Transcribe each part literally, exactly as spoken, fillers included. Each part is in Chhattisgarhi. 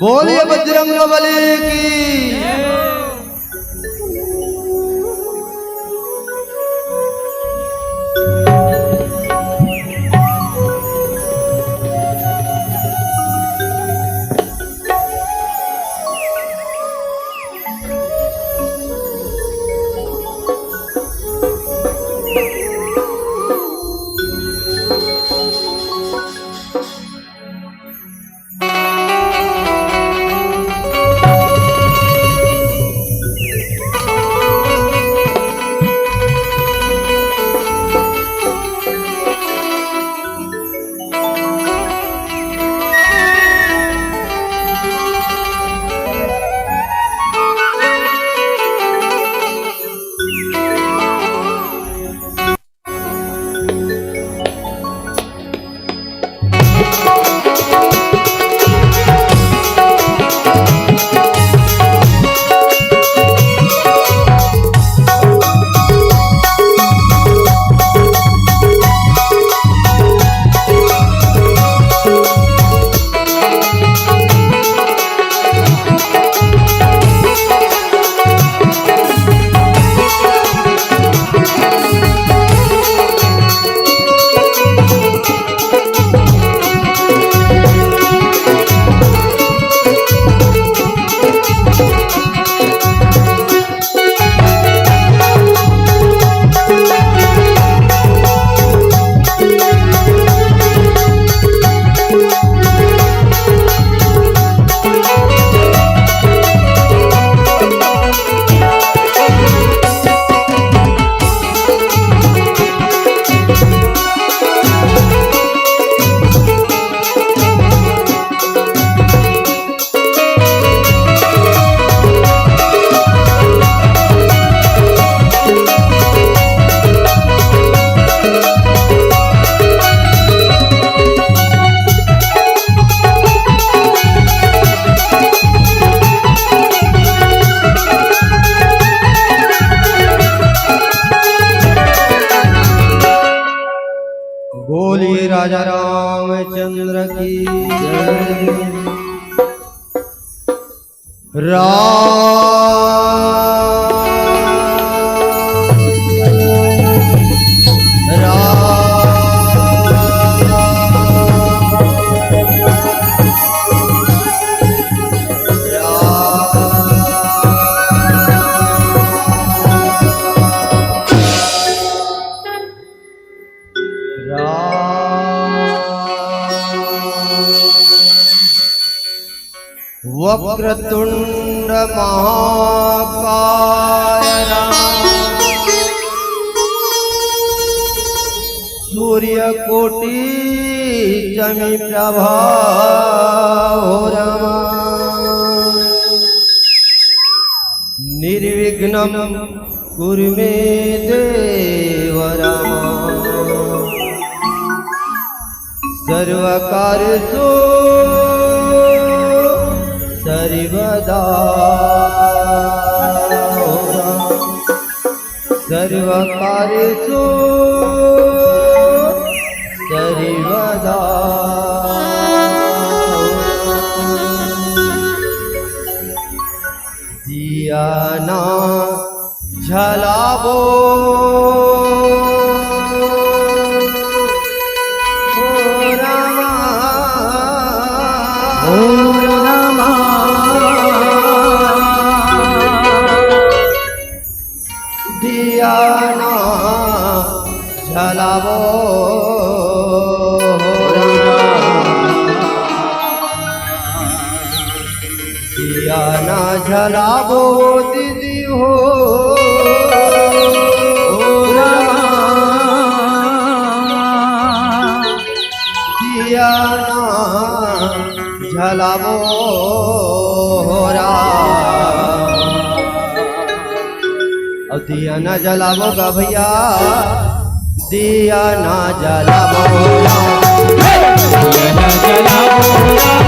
बोलिए बजरंग बली की। बोलिए राजा रामचंद्र की जय। राम, राम, राम। राम। वक्रतुंड महाकाय राम, सूर्यकोटि समिप्रभा हो राम। निर्विघ्नं कुरु मे देव राम। सर्वकार्येषु सर्वदा। सर्वकार्येषु सर्वदा। दिया ना जलाबो ओ रामा, ओ रामा। दिया ना जलाबो ओ रामा। दिया ना जलाबो दीदी हो, ओ रामा। दिया ना जलाबो हो राम। अउ दिया ना जलाबो गा भैया, दिया ना जलाबो राम। दिया ना जलाबो राम,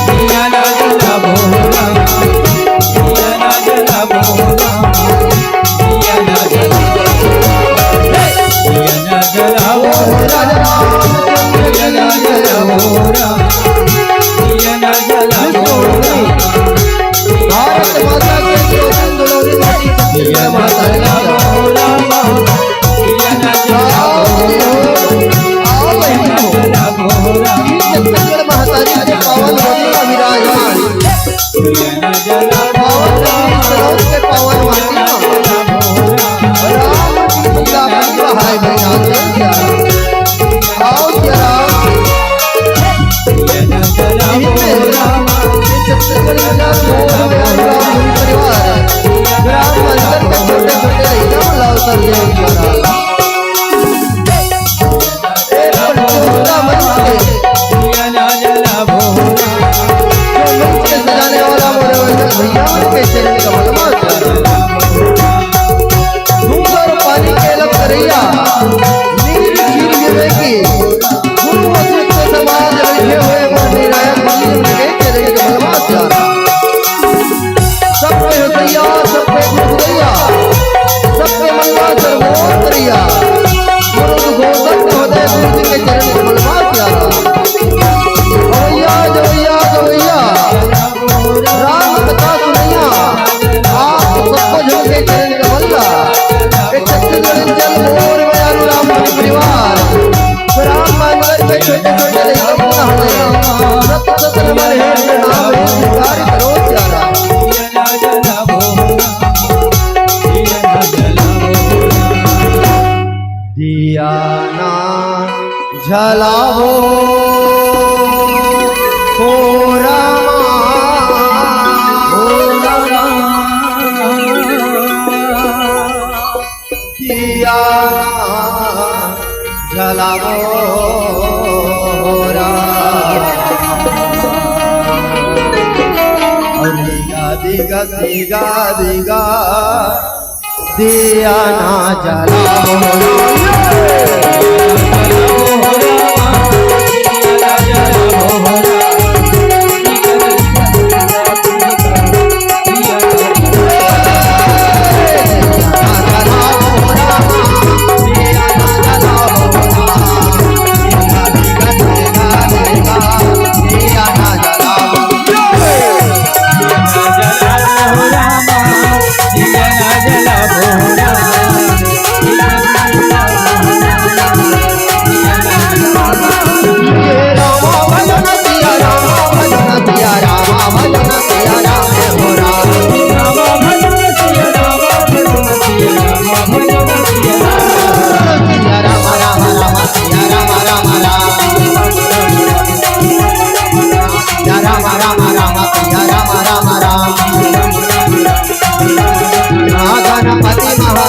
दिया ना जलाबो राम, दिया ना जलाबो राम, दिया ना जलाबो राम, दिया ना जलाबो राम, दिया ना जलाबो राम। सत सत नमन हे प्रणाम हे धिक्कार करो प्यारा। दिया ना जलावो हो रामा, हो रामा। दिया ना जलावो हो रामा। और दिगा, दिगा, दिगा, दिगा, दिया ना जलावो हो रामा। गणपति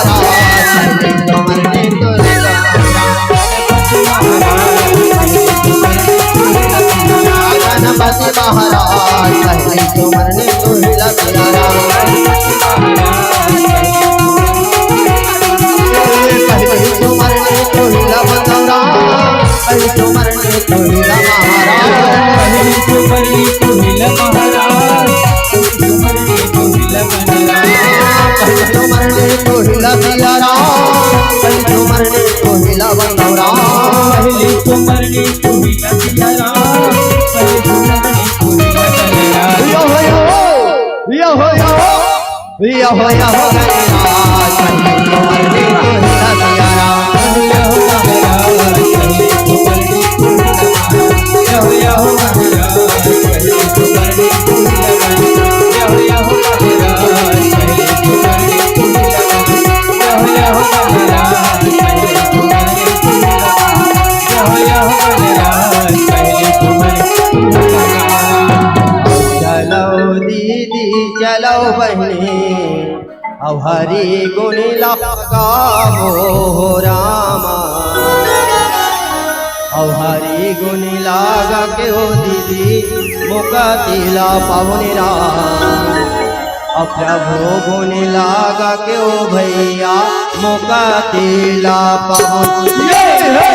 महाराज गणपति महाराज, पहली तुमर ने तो हिला पिया राम। पहली तुमर ने तो हिला बंदौरा, पहली तुमर ने तो हिला महाराज। पहली तुमर ने तो हिला महाराज, पहली तुमर ने तो हिला बंदौरा। पहली तुमर ने तो हिला पिया राम, पहली तुमर ने तो हिला बंदौरा। पहली तुमर ने तो हिला पिया राम, पहली तुमर ने तो हिला बंदौरा। यो हो यो, यो हो यो। या हो, या हो गणराज, पहली तुमर ने तो हिला पिया राम। चलो दीदी, चलो बहिनी, अब हरी गुनी लगाबो हो रामा, अब हरी गुनी लागा के हो दीदी, मुक्ति ला पाबो राम। अब प्रभु गुनी लागा के हो भैया, मुक्ति ला पाबो। ये हे।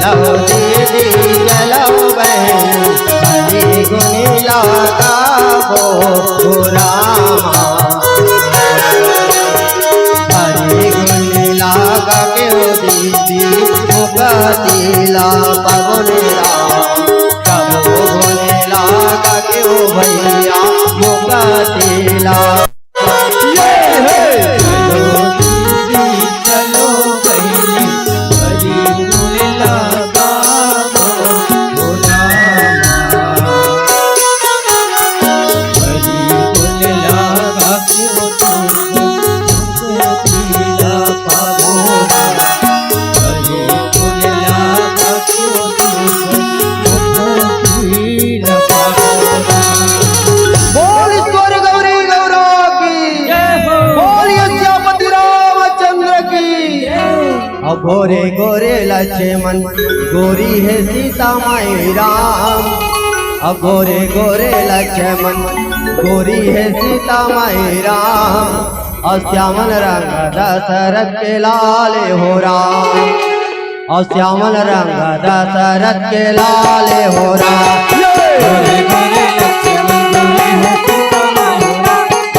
चलो दीदी, चलो बहिनी, हरी गुनी लगाबो। हरी गुनी लागा के हो दीदी, मुक्ति ला पाबो राम। कबो गुनी लागा के हो भैया, मुक्ति ला। ये हे। चलो दीदी, चलो बहिनी, हरी गुनी लगाबो हो रामा। बोल ईश्वर गौरी गौरा की। जय हो। बोलिए सियापति रामचंद्र की। जय। अब गोरे गोरे लक्ष्मण, गोरी हे सीता माई राम। अब गोरे गोरे लक्ष्मण, गोरी हे सीता माई राम। अउ श्यामल रंग दशरथ के लाल हो राम। अउ श्यामल रंग दशरथ के लाल हो राम। गोरे गोरे लक्ष्मण, गोरी हे सीता माई राम।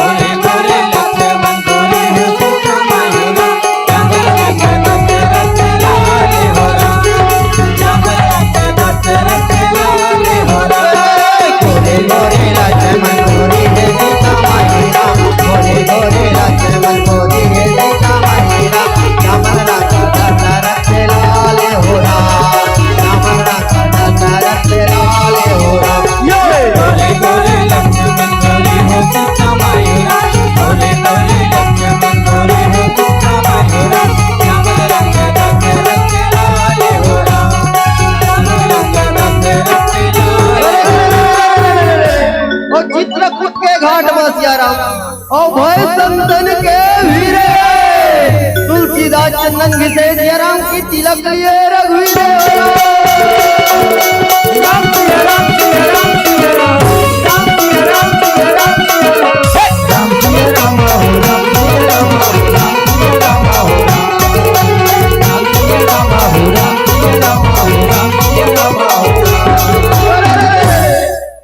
सिया राम, अउ भय संतन के वीर हे। तुलसीदास चंदन घिसे सिया राम की तिलक लिए रघुवीर।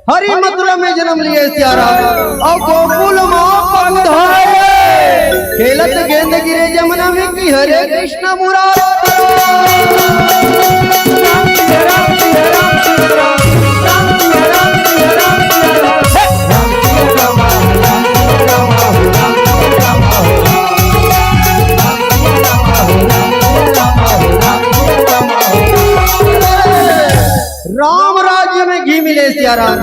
हरि मथुरा में जन्म लिए सिया राम, अउ गोकुल मा पग धारे। खेलत गेंद गिरे जमुना में कि हरे कृष्ण मुरारे। राम राज्य में घी मिले सिया राम,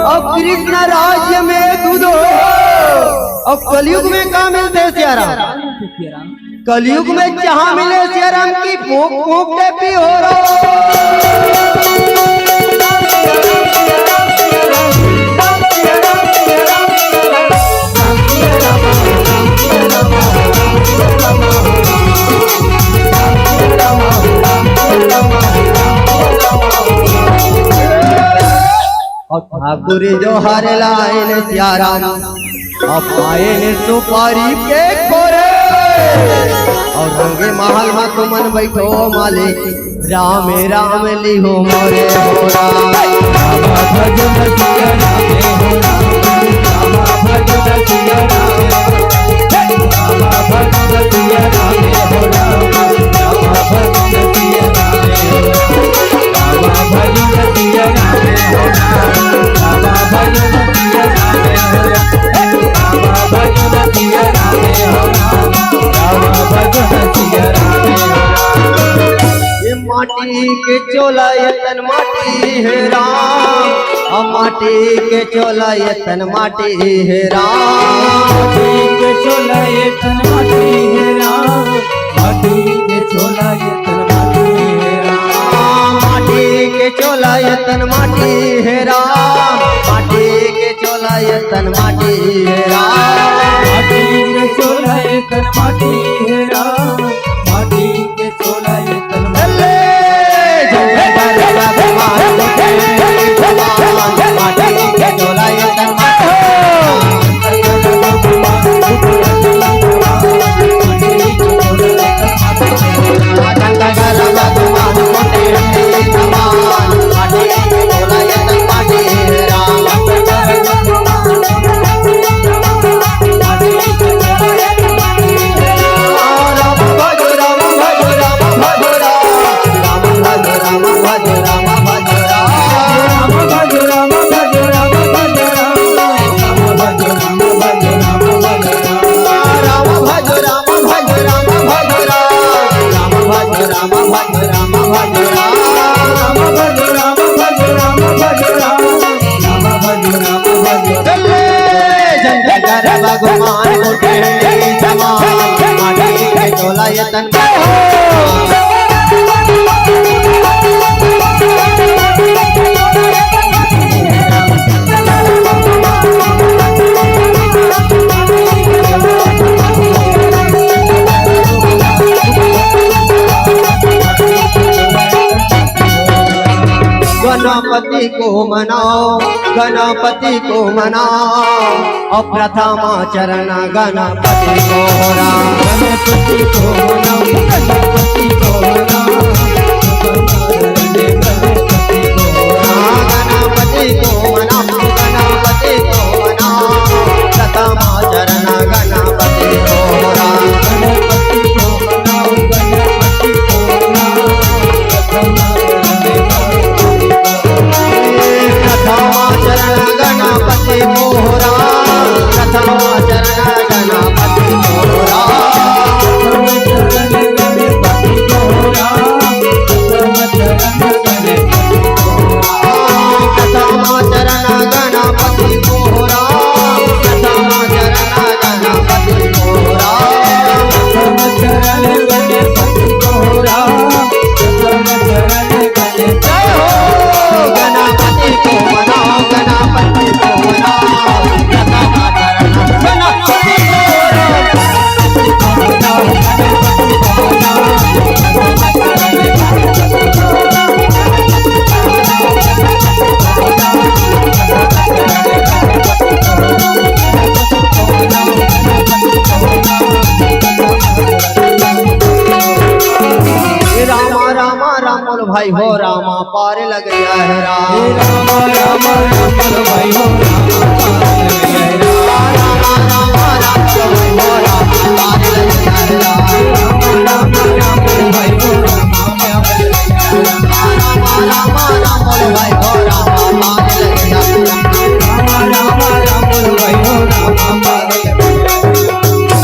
अउ कृष्ण राज्य में दूध हो। अउ कलयुग में का मिलथे सिया राम? कलयुग में जहाँ मिले सिया राम की फूंक फूंक के पी हो रहा। अउ ठाकुर जो हर लाइन सिया राम, अउ पायन सुपारी के कोरे। अउ रंगे महल मा तुमन बैठो मालिक, राम राम लिहो मोरे हो राम। ये माटी के चोला, ये तन माटी हे राम, आ माटी के चोला, ये तन माटी हे राम। माटी के चोला, ये तन माटी हे राम, माटी के चोला, ये तन माटी हे राम। आ माटी के चोला, ये तन माटी हे राम, माटी के चोला, ये तन माटी हे राम। माटी के चोला, ये तन माटी हे राम, माटी के चोला, ये तन माटी। ले, जय जय जय भगवान, माटी के चोला, ये तन माटी। भगवान को कहने समान, माटी के चोला ये तन गणपति को मनाओ, गणपति को मनाओ, अउ प्रथम चरण गणपति को राम। गणपति को मनाओ, गणपति को मनाओ, गणपति को मनाओ। हाँ, गणपति को मनाओ, गणपति को मनाओ, प्रथम चरण गणपति को राम। गणपति को मनाओ, गणपति को मनाओ, प्रथम चरण गणपति को राम। प्रथम चरण गणपति को राम, प्रथम चरण गणपति को राम।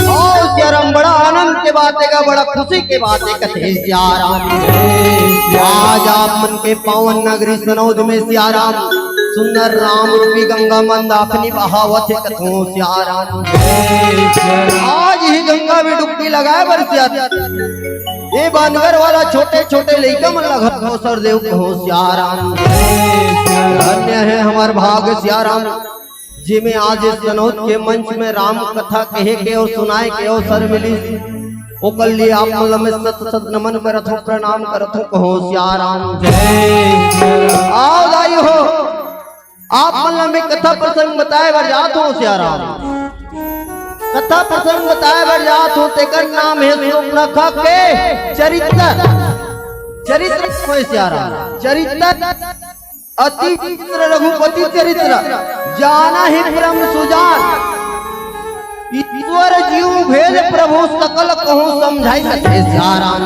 ओ सियाराम, बड़ा आनंद के बात हे गा, बड़ा खुशी के बात हे कथे सियाराम। आज आप मन के पावन नगरी सनौद में सियाराम, सुंदर राम रूपी गंगा मंदाकिनी बहावत हे कथों सियाराम। आज ही गंगा में डुबकी लगाए बर सियाराम, ये बानगर वाला छोटे छोटे लइका मन ला घलो सरदेव कहों सियाराम। धन्य हे हमर भाग सियाराम, जेमे आज इस सनौद के मंच में राम कथा कहे के अउ सुनाए के अवसर मिलिस, ओकर लिए आप मन ला मैं सत सत नमन करत हों, प्रणाम करत हों, कहों सियाराम। आओ दाई हो, आप मन ला मैं कथा प्रसंग बताए बर जात हों सियाराम। कथा प्रसंग बताए बर जात हों, तेकर नाम हे सुर्पनखा के चरित्र। चरित्र होय सियाराम, चरित्र अति विचित्र रघुपति चरित्र, जाना ही परम सुजान। ईश्वर जीव भेद प्रभु सकल कहूँ समझाई कथे सियाराम।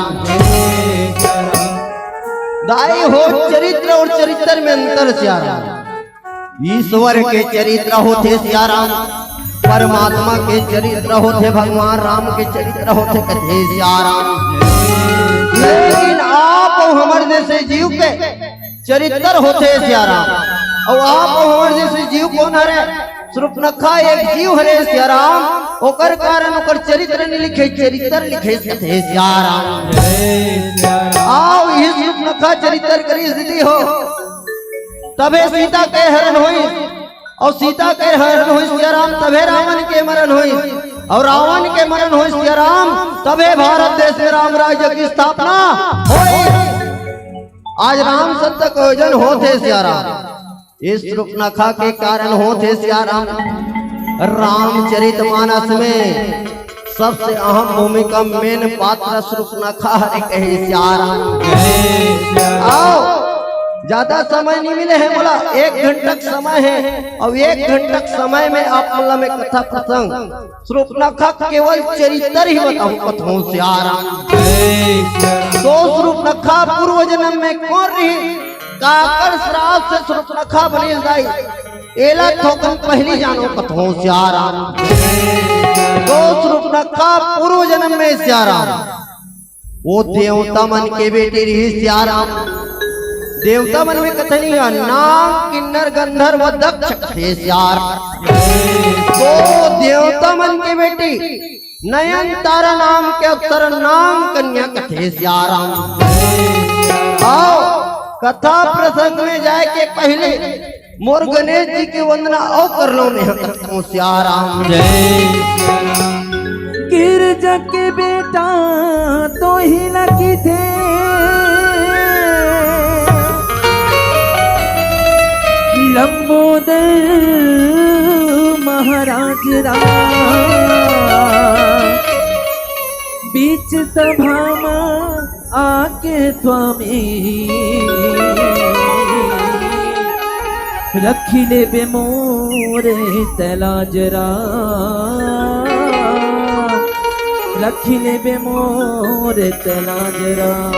दाई हो, चरित्र अउ चरित्र में अंतर सियाराम। ईश्वर के चरित्र होथे सियाराम, परमात्मा के चरित्र होथे, भगवान राम के चरित्र होथे कथे सियाराम। लेकिन आप अउ हमर जैसे जीव के चरित्र होथे सियाराम। अउ आप अउ हमर जैसे जीव कोन हरे? सुर्पनखा एक जीव हरे सियाराम, ओकर कारण ओकर चरित्र नइ लिखे, चरित्र लिखे कथे सियाराम। आओ, इही सुर्पनखा चरित्र करिस दीदी हो, तभे सीता के हरण होइस, अउ सीता के हरण होइस सियाराम, तभे रावण के मरण होइस, अउ रावण के मरण होइस सियाराम, तभे भारत देश में राम राज्य की स्थापना होइस। आज राम सत्य के अयोजन होथे सियाराम, ये सुर्पनखा के कारण होथे सियाराम। रामचरित मानस में सबसे अहम भूमिका, मेन पात्र सुर्पनखा हरे कहे सियाराम। आओ, ज्यादा समय नइ मिले हे मोला, एक घंटा के समय हे, अउ एक घंटा के समय में आप मन ला मैं कथा प्रसंग सुर्पनखा केवल चरित्र ही बताहूं कथों सियाराम। तो सुर्पनखा पूर्व जन्म में कोन रहिस, काकर श्राप से सुर्पनखा बनिस दाई, एला थोकन पहिली जानो कथों सियाराम। तो सुर्पनखा पूर्व जन्म में सियाराम, वो देवता मन के बेटी रहिस सियाराम। देवता मन में कथे नइ हे, नाग किन्नर गंधर्व दक्ष कथे सियाराम। तो देवता मन के बेटी नयनतारा नाम के अप्सरा नाग कन्या कथे सियाराम। आओ, कथा प्रसंग में जाए के पहिली मोर गणेश जी के वंदना अउ कर लव मेंहा कथों सियाराम। जय सियाराम। गिरजा के बेटा तोही ला किथे लंबोदर महाराज राम। बीच सभा म आके स्वामी रखि लेबे मोर तैं लाज राम, रखि लेबे मोर तैं लाज राम।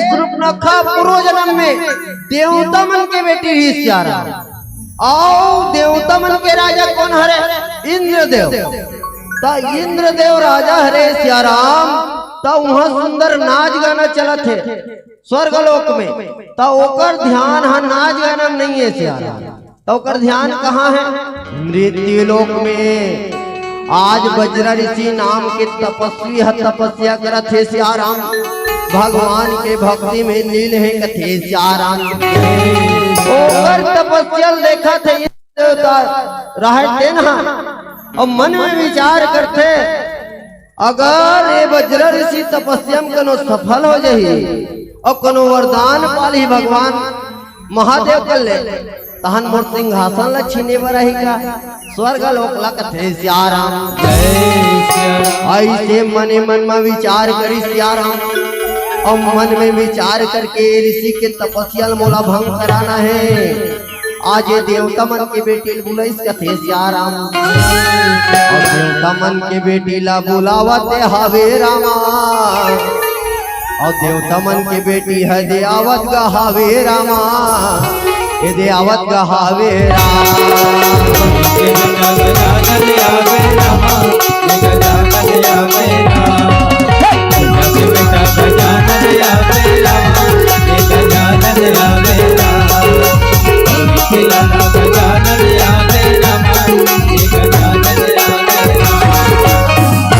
सुर्पनखा पूर्व जन्म में देवता मन के बेटी रहिस सियाराम। अउ देवता मन के राजा कोन हरे? इंद्रदेव। त इंद्रदेव राजा हरे सियाराम, त उहाँ सुंदर नाच गाना चलत हे स्वर्गलोक में, त ओकर ध्यान ह नाच गाना में नइ हे सियाराम, त ओकर ध्यान कहाँ हे? मृत्यु लोक में। आज बज्र ऋषि नाम के तपस्वी ह तपस्या करत हे सियाराम, भगवान के भक्ति में लीन हे कथे सियाराम। ओकर तपस्या ल देखत हे देवता राहय तेन ह, अउ मन में विचार करथे, अगर ये बज्र ऋषि तपस्या में कोनो सफल हो जाही अउ कोनो वरदान पालही भगवान महादेव कर ले, तहन मोर सिंहासन ला छीने बर आही का? स्वर्ग लोक ला कथे सियाराम। अइसे मने मन में विचार करिस सियाराम, अउ मन में विचार करके ऋषि के तपस्या ल मोला भंग कराना हे। आज ये देवता मन के बेटी ल बुलाइस कथे सियाराम। अउ देवता मन के बेटी ला बुलावत हावे रामा। अउ देवता मन के बेटी ह दे आवत गा हावे रामा। ये दे आवत गा हावे रामा।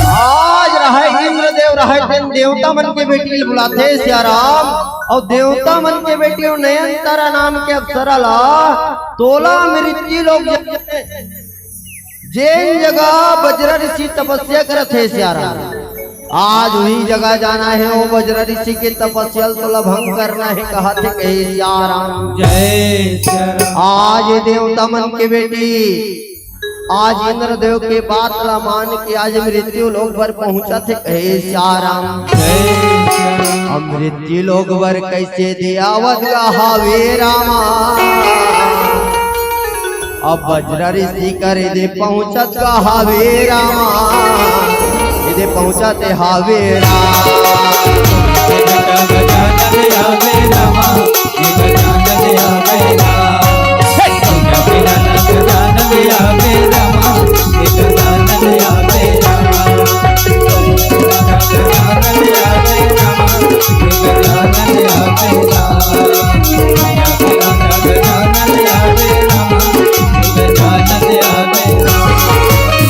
आज राहय इंद्रदेव राहय तेन देवता मन के बेटी ल बुलाथे सियाराम। अउ देवता मन के बेटी अउ नयनतारा नाम के अप्सरा ला तोला मृत्यु लोक जेन जगह बज्र ऋषि तपस्या करत हे सियाराम, आज उही जगह जाना हे। ओ बज्र ऋषि के तपस्या ल तोला भंग करना हे कहत हे कहे सियाराम। जय सियाराम। आज देवता मन के बेटी आज इंद्रदेव के बात ला मान के आज मृत्यु लोक बर पहुंचत हे कहे सियाराम। अउ मृत्यु लोक बर कइसे दे आवत गा हावे रामा। अउ बज्र ऋषि कर दे पहुंचत गा हावे रामा। ये दे पहुंचत हावे रामा।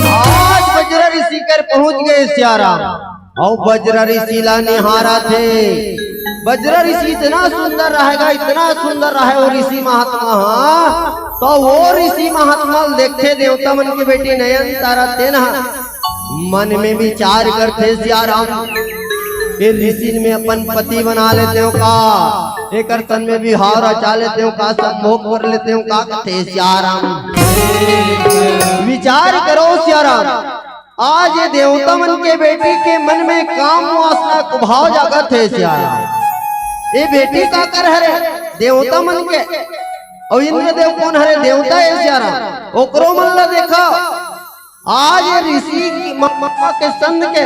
आज बज्र ऋषि कर पहुंच गे सियाराम। अउ बज्र ऋषि ला निहारत हे। बज्र ऋषि इतना सुंदर राहय गा, इतना सुंदर राहय ओ ऋषि महात्मा ह। त ओ ऋषि महात्मा ल देखथे देवता मन के बेटी नयनतारा तेन ह मन में विचार करथे सियाराम, ए ऋषि ल मैं अपन पति बना लेतेंव का, एकर संग में विवाह रचा लेतेंव का, संभोग कर लेतेंव का कथे सियाराम। विचार करो सियाराम। आज ये देवता मन के बेटी के मन में काम वासना के भाव जागत हे सियाराम। ये बेटी काकर हरे? देवता मन के। अउ इंद्रदेव कोन हरे? देवता हे सियाराम। ओकरो मन ला देखा, आज ये ऋषि की म-, म-, के संग के,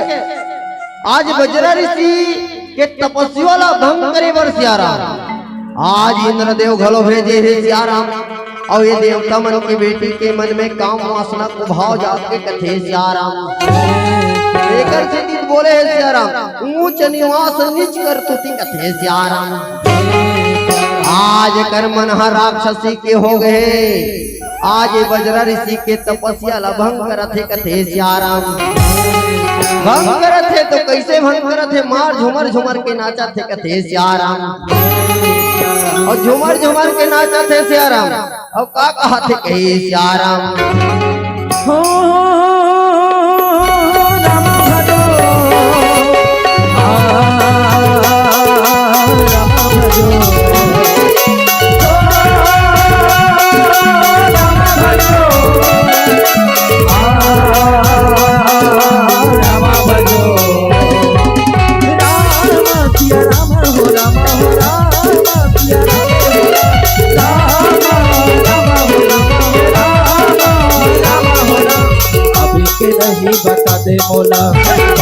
आज बज्र ऋषि के तपस्या ला भंग करे बर सियाराम। आज इंद्रदेव घलो भेजे हे सियाराम। अउ ये देवता मन के बेटी के मन में काम वासना के भाव जाग के कथे सियाराम। एकर सेती बोले हे सियाराम, ऊंच निवास नीच करतूती कथे सियाराम। आज एकर मन ह राक्षसी के हो गे। आज ये बज्र ऋषि के तपस्या ला भंग करत हे कथे सियाराम। भंग करत हे तो कइसे भंग करत हे? मार झूमर झूमर के नाचत हे कथे सियाराम। अउ झूमर झूमर के नाचत हे सियाराम। अउ का कहत हे कहे सियाराम? हो राम भजो, आ, राम भजो। अभी के नहीं बता दे मोला,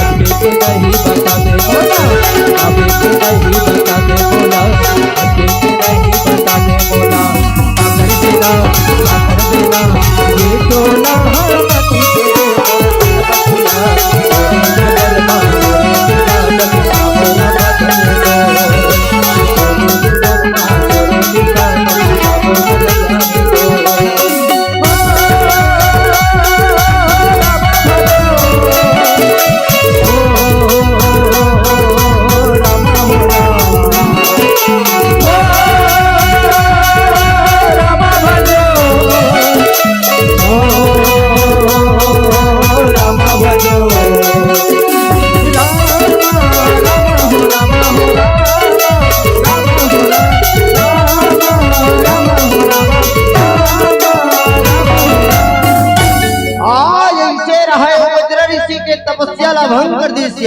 अभी के नहीं बता दे मोला, अभी के नहीं बता दे मोला।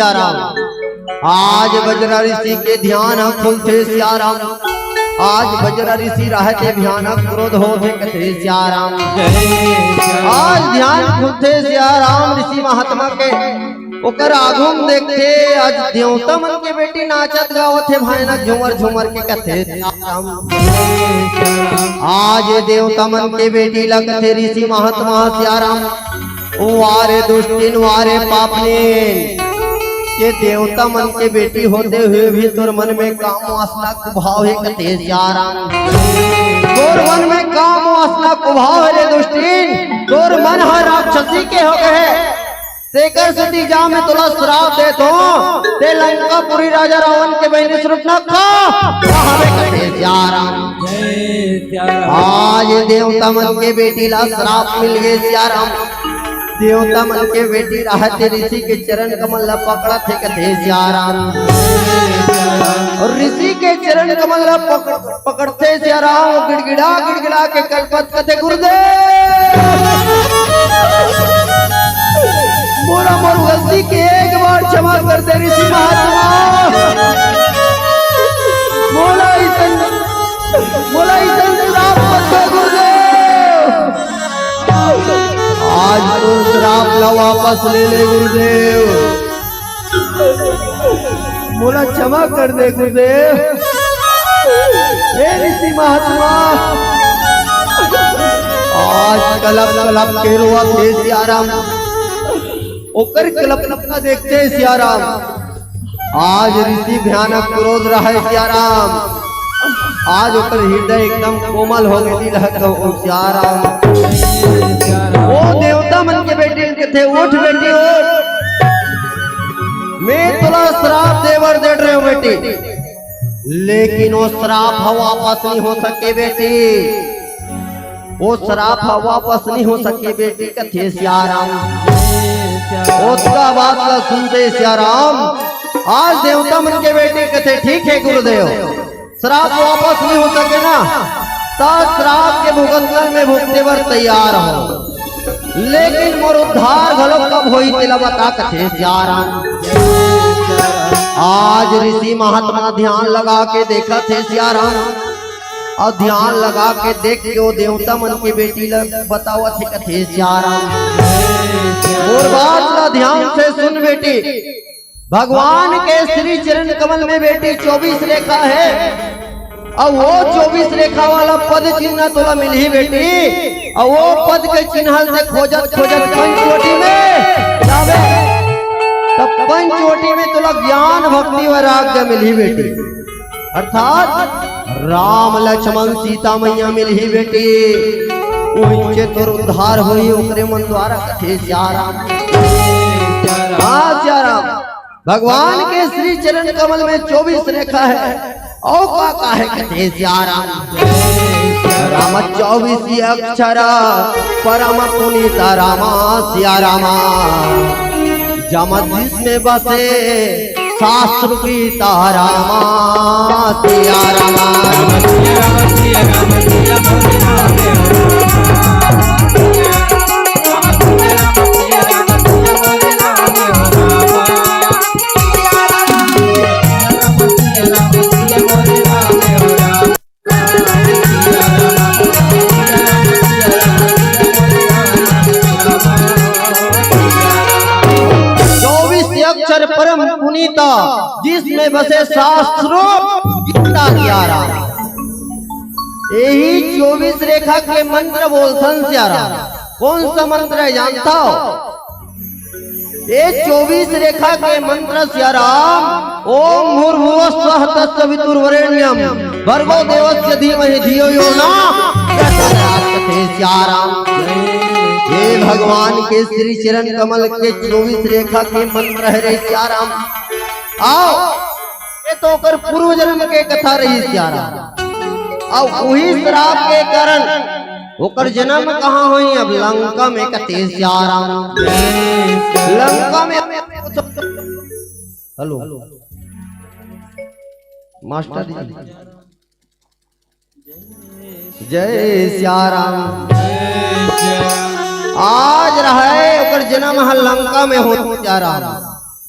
सियाराम। आज बजरा ऋषि के ध्यान ह खुलथे सियाराम। आज बजरा ऋषि रहते भयानक क्रोध होथे कथे सियाराम। आज ध्यान खुलथे सियाराम ऋषि महात्मा के। ओकर आगू म देखथे आज देवता मन के बेटी नाचत गावत हे भाई ना झूमर झूमर के कथे सियाराम। आज देवता मन के बेटी लगथे ऋषि महात्मा सियाराम। वारे दुष्टिन, वारे पापनिन, ये देवता मन के बेटी होते हुए भी तोर मन में काम वासना कुभाव हे कथे सियाराम। तोर मन में काम वासना कुभाव हे रे दुष्टिन, तोर मन ह राक्षसी के हो गए हे। तेकर सेती जा मैं तोला श्राप देत हों, ते लंकापुरी राजा रावण के बहिनी सुपनखा, कहावे कथे सियाराम। आज देवता मन के बेटी ला श्राप मिल गए सियाराम। देवता मन के बेटी रहते ऋषि के चरण कमल ला पकड़त हे कथे सियाराम। और ऋषि के चरण कमल ला पकड़, पकड़ते सियाराम, वो गिड़गिड़ा गिड़गिड़ा के कलपत कथे गुरुदेव, मोला मोर गलती के एक बार क्षमा कर दे ऋषि महात्मा। मोला इतन मोला इतन श्राप मत दे गुरुदेव। आज तो श्राप ला वापस ले ले गुरुदेव। मोला क्षमा कर दे गुरुदेव। हे ऋषि महात्मा, आज कलप कलप के रोवत हे सियाराम। ओकर कलपना देखते सियाराम। आज ऋषि भयानक क्रोध रहे सियाराम। आज ओकर हृदय एकदम कोमल हो गए, दिल हक हो सियाराम। वो देवता मन के बेटी कथे, "उठ बेटी, उठ। मैं तोला श्राप देवर दे रहे हूँ बेटी, लेकिन वो श्राप ह वापस नहीं हो सके बेटी।" वो श्राप ह वापस नहीं हो सके बेटी कथे सियाराम। ओतका बात ला सुनते सियाराम, आज देवता मन के बेटी कथे, "ठीक है गुरुदेव, श्राप वापस नहीं हो सके ना, त श्राप के भुगतन में भुगते बर तैयार हो, लेकिन मोर उद्धार घलो कब होई तेला बता," कथे सियाराम। आज ऋषि महात्मा ध्यान लगा के देखत हे सियाराम। अउ ध्यान लगा के देख के ओ देवता मन के बेटी ल बतावत हे कथे सियाराम। मोर बात ल ध्यान से सुन बेटी, भगवान के श्री चरण कमल में बेटी चौबीस रेखा हे, अउ ओ चौबीस रेखा वाला पद चिन्ह तोला मिलही बेटी। अउ ओ पद के चिन्ह से खोजत खोजत पंचवटी में जाबे, तब पंचवटी में तोला ज्ञान भक्ति वैराग्य मिलही बेटी। अर्थात राम लक्ष्मण सीता मैया मिलही बेटी, उही से तोर उद्धार होही ओकरे मन द्वारा कथे सियाराम। हाँ सियाराम, भगवान के श्री चरण कमल में चौबीस रेखा हे। अउ का का हे कथे सियाराम। राम चौबीस अक्षर परम पुनीत राम सियाराम। जम जिसमें बसे शास्त्र गीता रामा सिया रामा। चौबीस अक्षर परम पुनीता, जिसमें बसे शास्त्रों गीता सिया राम। यही चौबीस रेखा के मंत्र बोलथन सिया राम। कौन सा मंत्र हे जानता हो? ये चौबीस रेखा के मंत्र सिया राम, ओम भूर्भुवः स्वः तत्सवितुर्वरेण्यम भर्गो देवस्य धीमहि धियो यो न प्रचोदयात्। हे सिया राम, ये भगवान के श्री चरण कमल के चौबीस रेखा के मंत्र हे रे सिया राम। आओ, ये तो ओकर पूर्व जन्म के कथा रही सिया राम। अउ उही श्राप के कारण ओकर जन्म कहाँ होही? अब लंका में कथे सिया राम। लंका में, हेलो मास्टर जी, जय सिया राम। आज रहे ओकर जन्म ह लंका में हो सिया राम।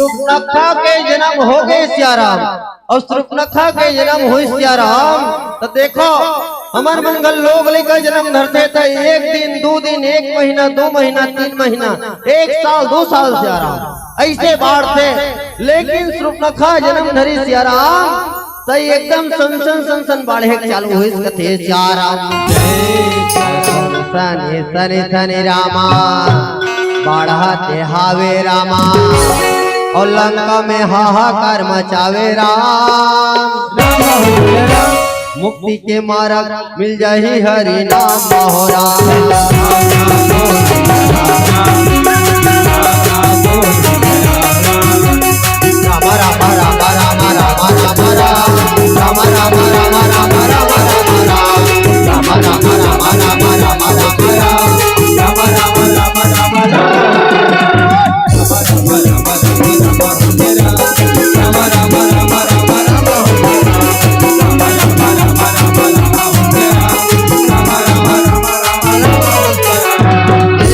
रुद्रता के जन्म हो गए सियाराम, अउ सुपनखा के जन्म होइस सियाराम। त देखो, हमर मन घलो लोग लइका जन्म धरथे त एक दिन, दू दिन, एक महीना, दू महीना, तीन महीना, एक साल, दू साल सियाराम, अइसे बाढ़थे। लेकिन सुपनखा जन्म धरिस सियाराम, त एकदम सनसन सनसन बाढ़े के चालू होइस, कथे सियाराम। सनसन सनसन रामा, बाढ़त हावे रामा, अउ लंका में हाहाकार मचावे राम। मुक्ति के मारग मिल जाही हरि नाम हो राम।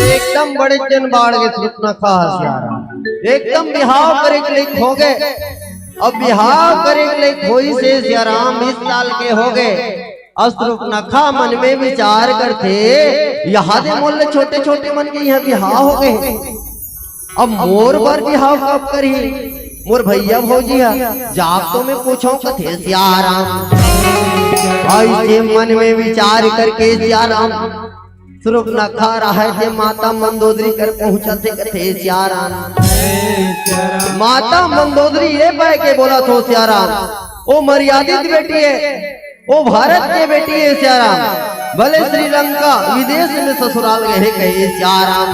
एकदम बड़े जन बाढ़ के सुपनखा हस यार, एकदम बिहाव करे के लइक हो गए। अब बिहाव करे के लइक होइस हे सियाराम, बीस साल के हो गए। अउ सुपनखा मन में विचार करथे, यहाँ दे मोर ले छोटे छोटे मन के यहाँ बिहाव हो गए, अब मोर बर बिहाव कब करही? मोर भैया भौजी ह, जाब तो मैं पूछों, कथे सियाराम। अइसे मन में विचार करके सियाराम सुपनखा रहय ते माता मंदोदरी कर पहुंचत हे, कथे सियाराम। माता मंदोदरी ये बह के बोलत हो सियाराम, ओ मर्यादित बेटी हे, ओ भारत के बेटी हे सियाराम, भले श्रीलंका विदेश में ससुराल गए कहे सियाराम।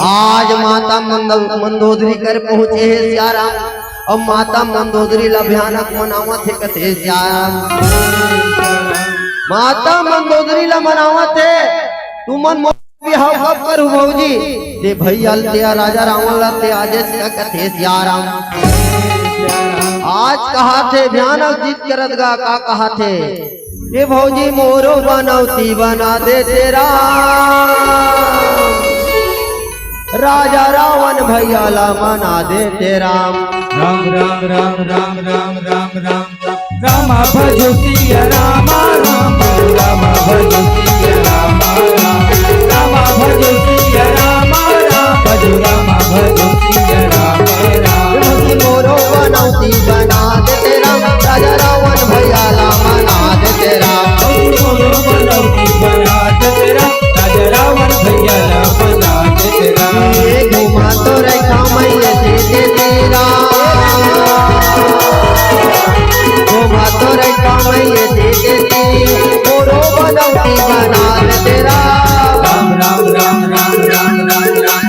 आज माता मंदो-, मंदोदरी कर पहुंचे हे सियाराम, अउ माता मंदोदरी ला भयानक मनावत हे कथे सियाराम। माता मंदोदरी ला मनावत हे, तुमन मोर बिहाव कब करहू भौजी? ते भैया ल ते राजा रावण ला ते आजेच का कथे सियाराम। आज कहाथे भयानक जिद करत गा, का कहाथे? ए भौजी मोरो बनौती बना दे ते राम, राजा रावण भैया ला मना दे ते राम। राम राम राम राम राम राम राम राम। रामा भजो सिया रामा राम, रामा भजो सिया रामा राम, रामा भजो सिया रामा राम, भजो रामा भजो सिया रामा राम। भजो मोरो बनौती बना दे ते राम, राजा रावण भैया ला मना दे ते राम। भजो मोरो बनौती बना दे ते राम, राजा रावण भैया ला मना दे ते राम। ये घुमा तो रखा मैया दे दे तेरा। घुमा तो रखा मैया दे दे तेरी। मोरो बनौती बना दे तेरा। राम राम राम राम राम राम राम।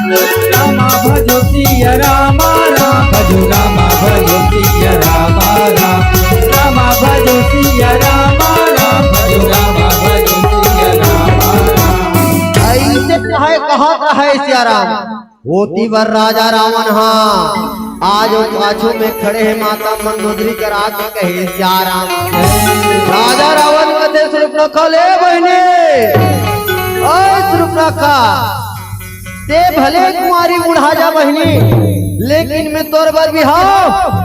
रामा भजो सिया रामा राम, भजो रामा भजो सिया रामा राम। रामा भजो सिया रामा राम, भजो रामा भजो सिया रामा राम। अइसे कहे कहत रहय सिया राम। ओती बर राजा रावण हा आज ओ पाछू में खड़े हे, माता मंदोदरी कर आके कहे सिया राम। राजा रावण कथे सुपनखा, ले बहिनी, ओए सुपनखा, ते भले कुंवारी बुढ़ा जा बहिनी, लेकिन मैं तोर बर बिहाव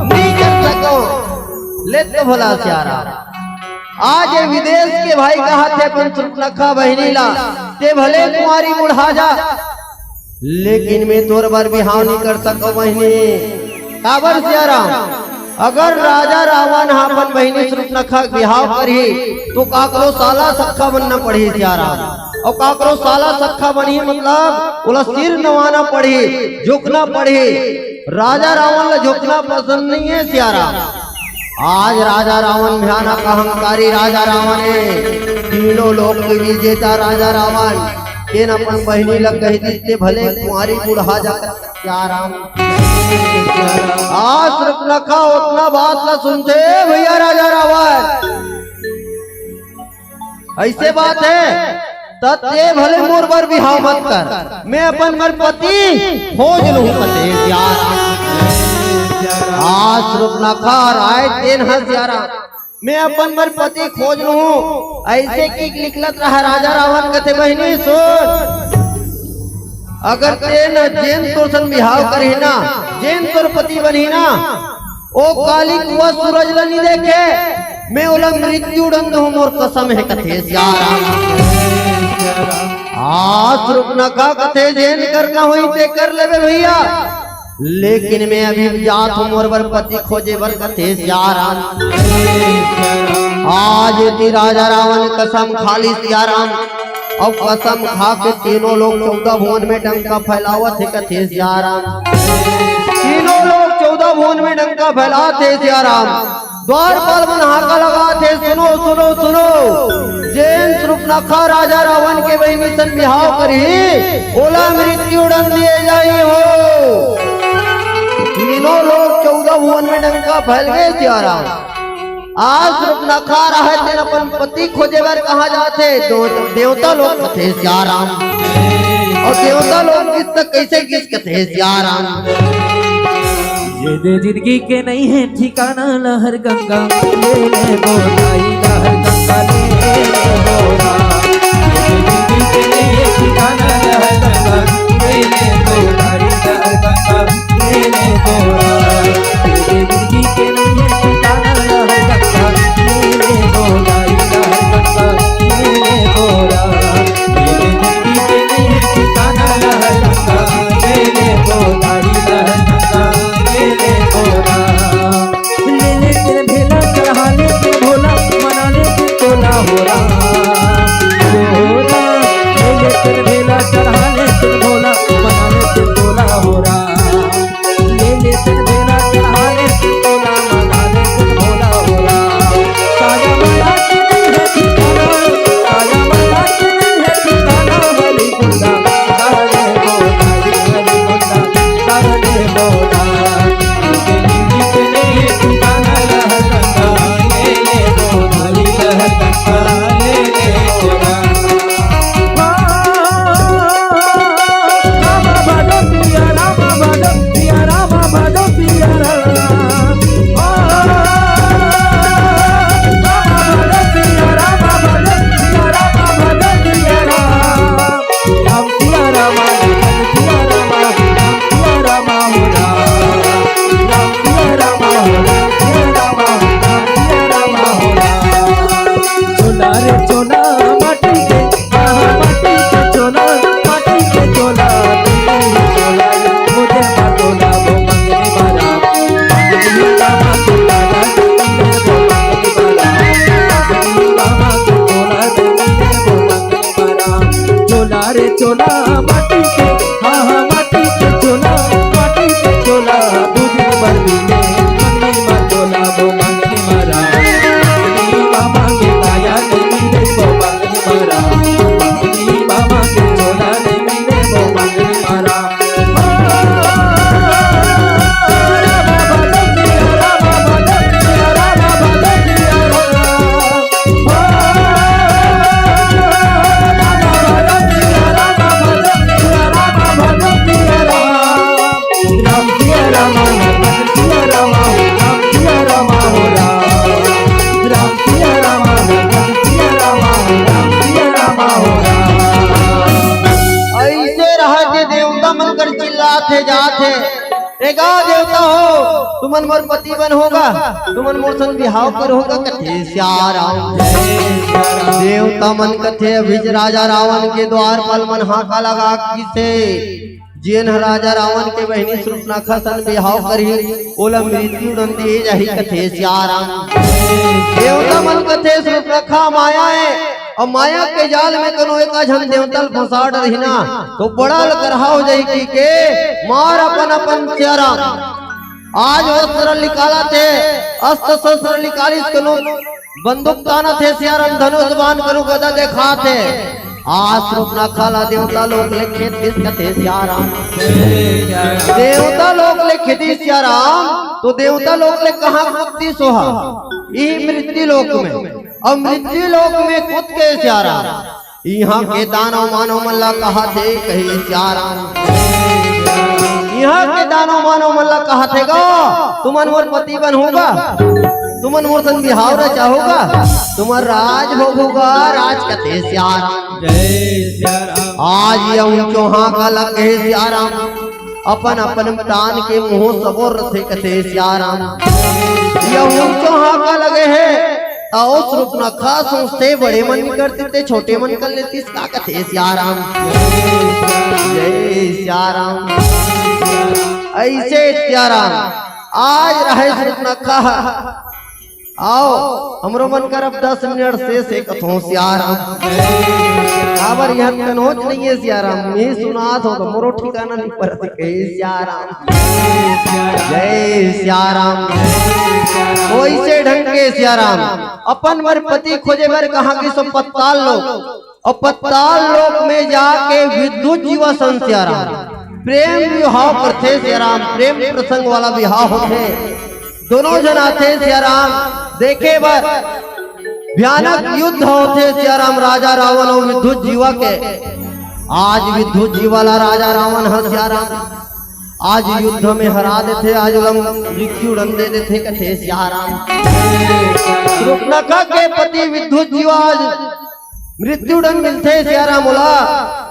नइ कर सकौं। ले तो भला सिया राम, आज ये विदेश के भाई कहाथे अपन सुपनखा बहिनी ला, ते भले कुंवारी बुढ़ा जा, लेकिन मैं तोर बर बिहाव नइ कर सकौं बहिनी। काबर सिया राम? अगर राजा रावण हा अपन बहिनी सुपनखा के बिहाव करही, तो काकरो साला सक्खा बनना पड़ही सिया राम। अउ काकरो साला सक्खा बनही मतलब ओला सिर नवाना पड़ही, झुकना पड़ही। राजा रावण ला झुकना पसंद नइ हे सिया राम। आज राजा रावण भयानक अहंकारी राजा रावण हे, तीनों लोक के विजेता राजा रावण। तेन अपन बहिनी ला कहि दिस ते भले कुंवारी बुढ़ा जा सिया राम। आज सुपनखा ओतना बात ला सुनथे भैया राजा रावण। अइसे बात हे, त ते भले मोर बर बिहाव मत कर, मैं अपन बर पति खोज लूहूं कथे सिया राम। आज सुपनखा राय तेन ह सिया राम, मैं अपन बर पति खोज लूहूं। अइसे कि निकलत रहा राजा रावण कथे बहिनी सुन, अगर तेन जेन तोर सन बिहाव करही ना, जेन तोर पति बनही ना, ओ काली कुआ सूरज ल नी देखे, मैं ओला मृत्यु दंड हूँ, मोर कसम हे कथे सियाराम। आ सुपनखा कथे जेन करना होही ते कर लेबे भैया, लेकिन मैं अभी जात हूँ, मोर बर पति खोजे बर कथे सियाराम। आज एती राजा रावण कसम खा लिस सियाराम, अउ कसम खा के तीनों लोक चौदह भुवन में डंका फैलावत हे कथे सियाराम। तीनों लोक चौदह भुवन में डंका फैलात हे सियाराम। द्वारपाल मन हाका लगात हे, सुनो, सुनो, सुनो, जेन सुपनखा राजा रावण के बहिनी सन बिहाव करही, ओला मृत्यु दंड दिए जाही हो। तीनों लोक चौदह भुवन में डंका फैल गे सियाराम। आज सुपनखा राहय तेन अपन पति खोजे बर कहाँ जात हे? दो-, देवता लोक कथे सियाराम। अउ देवता लोक गिस त कइसे गिस कथे सियाराम। ये दे जिंदगी के नइ हे ठिकाना, लहर गंगा ले ले बोलाई, लहर गंगा ले ले बोला। ये दे जिंदगी के नइ हे ठिकाना, लहर गंगा ले ले बोलाई, लहर गंगा ले ले बोला। ये दे जिंदगी के नइ हे ठिकाना, लहर गंगा ले ले बोलाई, लहर गंगा ले ले बोला। ये दे जिंदगी के नइ हे ठिकाना, लहर गंगा ले ले बोलाई, लहर गंगा ले ले बोला। ले ले तेरे भेला, चढ़ा ले तेरे भोला, मना ले तेरे तोला हो राम। हो राम। ले ले तेरे भेला, चढ़ा ले तेरे भोला, मना ले तेरे तोला हो राम। ले ले तेरे भेला, चढ़ा ले तेरे तोला, मना ले तेरे भोला हो राम। साया माया के नहीं है ठिकाना, साया माया के नहीं है ठिकाना, बलि कुंदा, सारे बोला, बलि कुंदा, सारे बोला। चोला रे चोला, माटी के, आहा, माटी के चोला, माटी के चोला, दिल्ली चोला, मुझे ना चोला, वो मंगने वाला, मंगने वाला, चोला, दिल्ली में वो मंगने वाला, मंगने वाला, चोला, दिल्ली में वो मंगने वाला। चोला रे चोला, माटी के, हाँ, हाँ, माटी के चोला, माटी के चोला, दू दिन बर मिले, मंगनी मा चोला, वो मंगनी मा राम। मंगनी मा मांगे ताया, नहीं मिले, वो मंगनी मा राम। मंगनी मा मांगे चोला, नहीं मिले, वो मंगनी मा राम। अइसे रहत हे, देवता मन कर चिल्लात हे, जात हे, "ए गा देवता हो, तुमन मोर पति बन होगा, तुमन मोर संग बिहाव कर होगा," कथे सियाराम। देवता मन कथे, "अभी राजा रावण के द्वारपाल मन हाका लगा किसे, जेन ह राजा रावण के बहिनी सुपनखा सन बिहाव करही, ओला मृत्यु दंड दिए जाही," कथे सियाराम। देवता मन कथे, "सुपनखा माया हे, अउ माया के जाल में कोनो एक झन देवता ल फंसा डरही ना, तो बड़ा लकरहा हो जाही," कहिके मार अपन अपन सियाराम। आज अस्त्र निकालत हे, अस्त्र शस्त्र निकालिस, कोनो बंदूक तानत हे सियाराम, धनुष बाण कोनो गदा देखात हे। आज सुपनखा ला देवता लोक ले खेद दिस कथे सियाराम। देवता लोक ले खेदिस सियाराम, तो देवता लोक ले कहाँ कूद दिस ओहा? इही मृत्यु लोक में। अउ मृत्यु लोक में कूद के सियाराम, इहाँ के दानव मानव मन ला कहत हे, कहे सियाराम। इहाँ के दानव मानव मन ला कहत हे गा, "तुमन मोर पति बन होगा।" तुमन मोर संग बिहाव रचाहू गा, तुमर राज भोगहू गा, राज कथे सियाराम। जय सियाराम। आज ये ऊंचो हांका लगे हे सियाराम, अपन अपन तान के मुंह सबोर रथे कथे सियाराम। ये ऊंचो हांका लगे हे, त ओ सुरुपनखा सोचथे बड़े मन कर देथे, छोटे मन कर लेतिस का कथे सियाराम। जय सियाराम। ऐसे सियाराम आज रहे सुरुपनखा आओ, हमरो मन कर अब दस मिनट से, से कथों सियाराम। काबर यहाँ कनोच नहीं है सियाराम, मैं सुनात हों तो मोरो ठिकाना नहीं परत कहे सियाराम। जय सियाराम। वैसे ढंग के सियाराम अपन बर पति खोजे बर कहा कि सब पत्ताल लोग अउ पत्ताल लोक में जाके विद्युत जीवा सन सियाराम प्रेम विवाह करथे सियाराम, प्रेम प्रसंग वाला विवाह होथे। दोनों झन आथे सियाराम देखे बर, भयानक युद्ध होथे सियाराम राजा रावण अउ विद्युत जीवा के। आज विद्युत जीवा ला राजा रावण ह सियाराम आज युद्ध में हरा देथे, आज ओला मृत्यु दंड दे देथे कथे सियाराम। सुरुपनखा के पति विद्युत जीवा आज मृत्यु दंड मिलथे सियाराम ओला,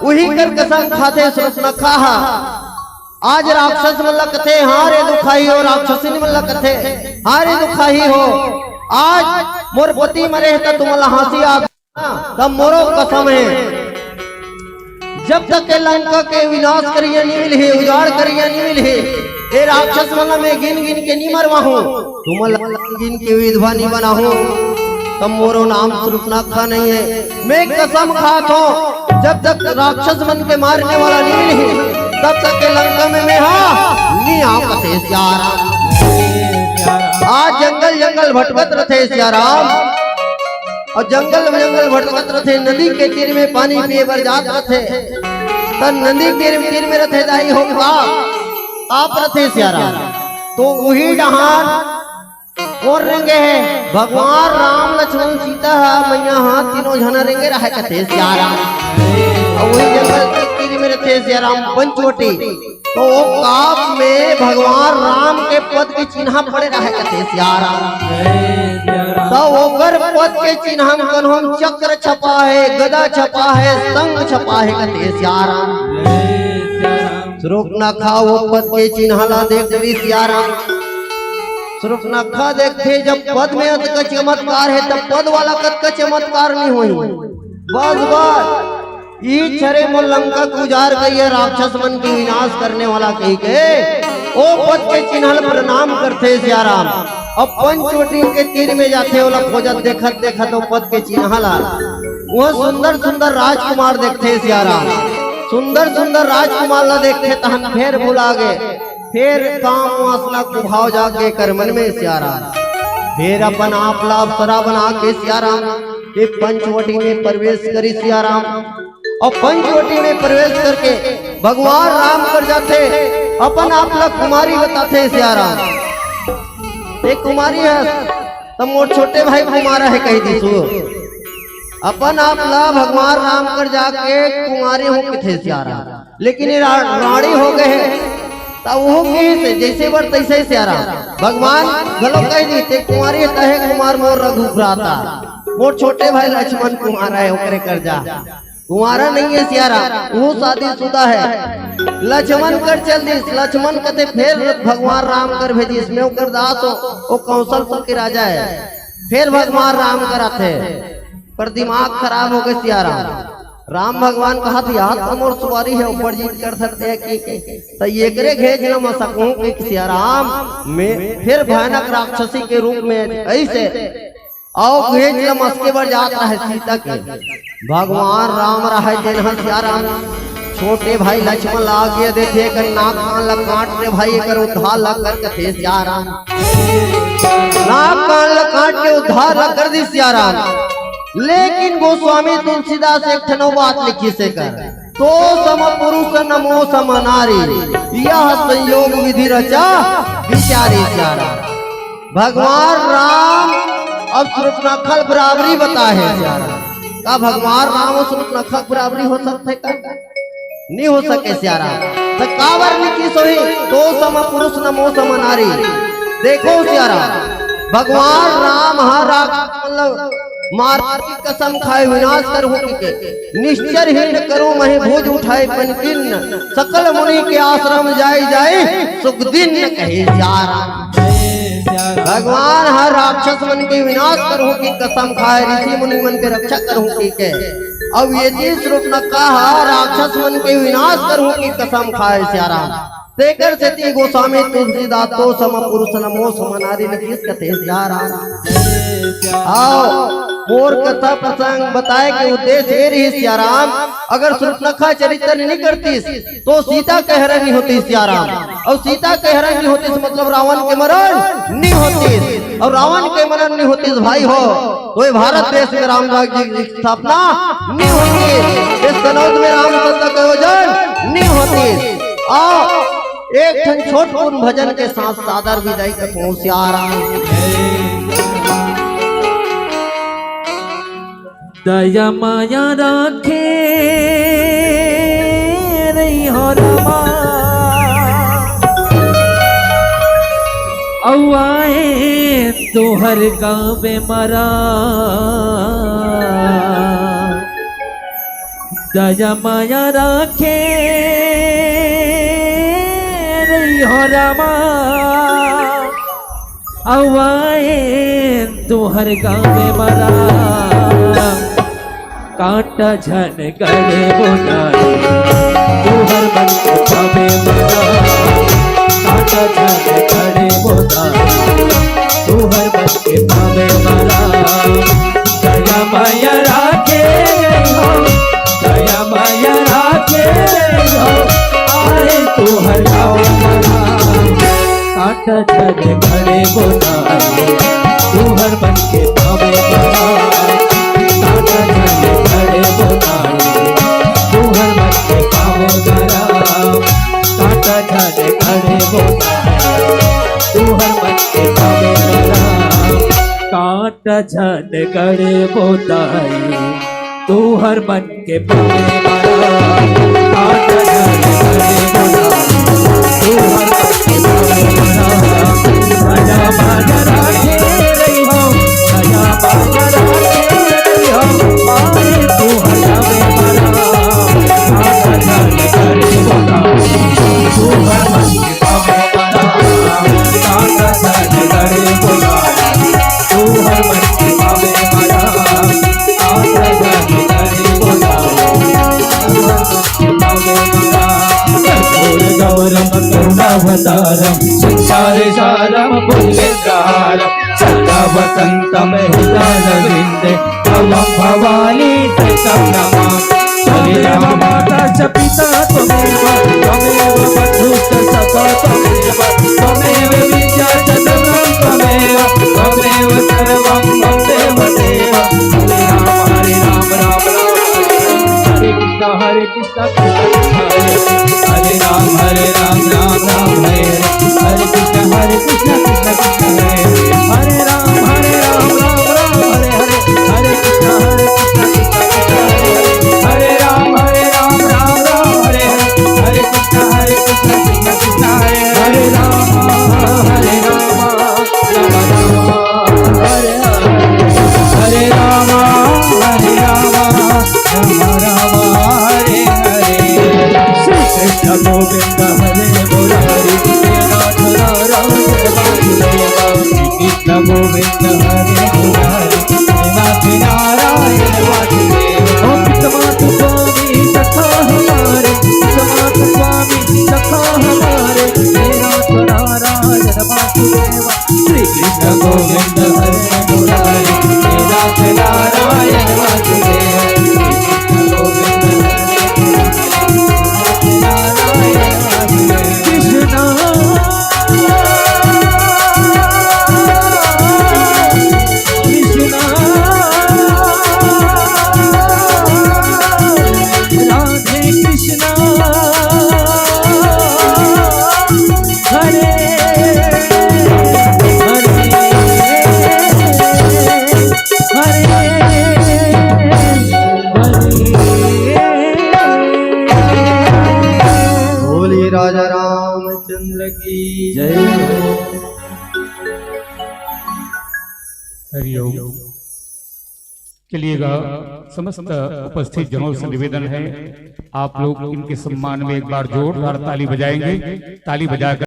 उही कर कसम खाथे सुरुपनखा हा। आज राक्षस मन ला कथे, हाँ रे दुखाही हो, राक्षसिन मन ला कथे, हाँ रे दुखाही हो, आज मोर पति मरे हे त तुमन ला हंसी आ, त मोरो कसम हे, जब तक के लंका के विनाश करिया नहीं मिलही, उजाड़ करिया नहीं मिलही, ए राक्षस मन ला मैं गिन गिन के नहीं मरवाहूं, तुमन ला गिन गिन के विधवा नहीं बनाहूं, त मोरो नाम सुरुपनखा नहीं हे। मैं कसम खात हों, जब तक राक्षस मन के मारने वाला नहीं मिलही, तब तक के लंका में मैं हा नहीं आऊं कथे सियाराम। आज जंगल जंगल भटकत रथे सियाराम, अउ जंगल जंगल भटकत रथे, नदी के तीर में पानी पिए बर जात रथे, त नदी तीर, तीर में रथे दाई हो पाप, पाप रथे सियाराम। तो उही डहान कोन रेंगे हे? भगवान राम, लक्ष्मण, सीता हा, मैया हा, तीनों झन रेंगे रहे कथे सियाराम। अउ उही जंगल के तीर में रथे सियाराम पंचवटी। तो ओ काप में भगवान राम के पद के चिन्हा पड़े रहे कथे सियाराम। त ओकर पद के चिन्हा म कन्हो म चक्र छपा हे, गदा छपा हे, शंख छपा हे कथे सियाराम। सुरुपनखा ओ पद के चिन्हा ला देख डरिस सियाराम। सुरुपनखा देखथे, जब पद में अतका चमत्कार हे, तब पद वाला कतका चमत्कार नहीं होही। बस, बस, ई छरे मोर लंका के उजार करिया, राक्षस मन के विनाश करने वाला कहिके, ओ पद के चिन्हा ल प्रणाम करथे सियाराम। अब पंचवटी के तीर में जाथे, ओला खोजत देखत देखत ओ पद के चिन्हा ला, वो सुंदर सुंदर राजकुमार देखथे सियाराम। सुंदर सुंदर राजकुमार ला देखथे, तहन फेर भुला गे, फेर काम वासना कुभाव जागे कर मन में सियाराम। फेर अपन आप ला अप्सरा बना के सियाराम के पंचवटी में प्रवेश करिस सियाराम। अउ पंचवटी में प्रवेश करके भगवान राम कर जाथे, अपन आप ला कुमारी बताथे सियाराम। ए कुमारी हस, त मोर छोटे भाई कुमारा हे कहि दिस ओ। अपन आप ला भगवान राम कर जाके कुमारी हो कथे सियाराम। लेकिन ये रा-, राड़ी हो गे हे, त ओहू किहिस जइसे बर तइसे सियाराम। भगवान घलो कहि दिस, ते कुमारी हे, तहे कुमार मोर रघु भ्राता, मोर छोटे भाई लक्ष्मण कुमार हे, ओकरे कर जा। कुंवारा नहीं हे सियाराम, वो शादीशुदा हे। लक्ष्मण कर चल दिस, लक्ष्मण कथे फेर भगवान राम कर भेजिस, मैं ओकर दास हों, ओ कौशलपुर के राजा हे। फेर भगवान राम कर आथे, पर दिमाग खराब हो गे सियाराम। राम भगवान कहत, "यार त मोर सुवारी हे, ऊपर जीत कर सकथे कि, त एकरे घेंच ल मसकहूं कि सियाराम।" में फेर भयानक राक्षसी के रूप में अइसे अउ घेंच ल मसके बर जात रहे सीता के। भगवान राम रहे तेन ह सियाराम। छोटे भाई लक्ष्मण ला आज्ञा देथे, "एकर नाक कान ल काट रे भाई, एकर उद्धार ल कर," कथे सियाराम। नाक कान ल काट के उद्धार ल कर दिस सियाराम। लेकिन गोस्वामी तुलसीदास एक ठन अउ बात लिखिस एकर, "तो सम पुरुष न मो सम नारी, यह संयोग विधि रचा बिचारी सियाराम।" भगवान राम अउ सुर्पनखा ल बराबरी बताए हे सियाराम। का भगवान राम अउ सुर्पनखा के बराबरी हो सकथे का? नहीं हो सके सियाराम। त काबर लिखिस होही, "तो सम पुरुष न मो सम नारी।" देखो सियाराम, भगवान राम ह राक्षस मतलब मार की कसम खाए विनाश करहूं कहिके, निश्चर ही न करूं महीं भुज उठाए पनकिन, सकल मुनि के आश्रम जाए जाए सुख दिन न कहे जा राम। भगवान ह राक्षस मन के विनाश करहूं की कसम खाए, ऋषि मुनि मन के रक्षा करहूं कहिके। अब ये चीज रूपनखा ह राक्षस मन के विनाश करहूं की कसम खाए सियाराम। तेकर सेती गोस्वामी तुलसीदास तो सम पुरुष नमो सम नारी न किस कथे सियाराम। आओ, मोर कथा प्रसंग बताए के उद्देश्य ये रही सियाराम, अगर सूर्पनखा चरित्र नहीं करतीस तो सीता के हरण नहीं होतीस सियाराम, और सीता के हरण नहीं होतीस मतलब रावण के मरण नहीं होतीस, और रावण के मरण नहीं होतीस भाई हो, तो ये भारत देश में राम राज्य की स्थापना नहीं होतीस, इस कनौज में राम सत्ता का आयोजन नहीं होतीस। आओ, एक ठन छोट कुन भजन के साथ सादर विदाई करथों सियाराम। दया माया राखे रही हो रमा, अउ आए तोहर गाँव में मरा। दया माया राखे रही हो रमा, अउ आए तोहर गाँव में मरा। कांटा झन गड़े बोनाई, तोहर मन के पावे मरा। कांटा झन गड़े बोनाई, तोहर मन के पावे मरा। दया माया राखे हो, दया माया राखे हो, आए तोहर गाँव मरा। कांटा झन गड़े बोनाई, तोहर मन के पावे मरा। कांटा झन गड़े बोनाई, तोहर मन के पावे मरा। कांटा झन गड़े बोनाई, तोहर मन के पावे मरा। कांटा झन गड़े बोनाई, तोहर मन के पावे मरा। कांटा झन गड़े बोनाई, तोहर मन के पावे मरा। दया माया राखे रही हो, दया माया राखे रही हो, आए तोहर गाँव में मरा। कांटा झन गड़े बोनाई, तोहर मन के पावे मरा। कांटा झन गड़े बोनाई, तोहर मन के पावे मरा। कांटा झन गड़े बोनाई, तोहर मन के पावे मरा। कर्पूर गौरम करुणावतारम, संसार सारम भुजगेन्द्रहारम, सदा वसंतम हृदयारविंदे, तवं भवानी शरणं नमामि। त्वमेव माता च पिता त्वमेव, त्वमेव बन्धु च सखा त्वमेव, त्वमेव विद्या च धनं त्वमेव, त्वमेव सर्वं मम देव देव। हरे राम हरे राम राम राम हरे हरे, हरे कृष्णा हरे कृष्णा कृष्णा कृष्णा हरे हरे, हरे राम हरे राम राम राम हरे हरे, हरे कृष्णा हरे कृष्णा कृष्णा कृष्णा हरे हरे, हरे राम हरे राम राम राम हरे हरे, हरे कृष्णा हरे कृष्णा कृष्णा कृष्णा हरे हरे, हरे राम हरे राम राम राम हरे हरे, हरे कृष्णा हरे कृष्णा कृष्णा कृष्णा हरे हरे, हरे राम हरे राम राम राम हरे हरे, हरे राम हरे राम राम राम हरे हरे। श्री कृष्ण गोविंद हरे मुरारी, हे नाथ नारायण वासुदेव। के लिए गा समस्त उपस्थित जनों से निवेदन है, आप लोग इनके सम्मान में एक बार जोरदार ताली बजाएंगे। ताली बजाकर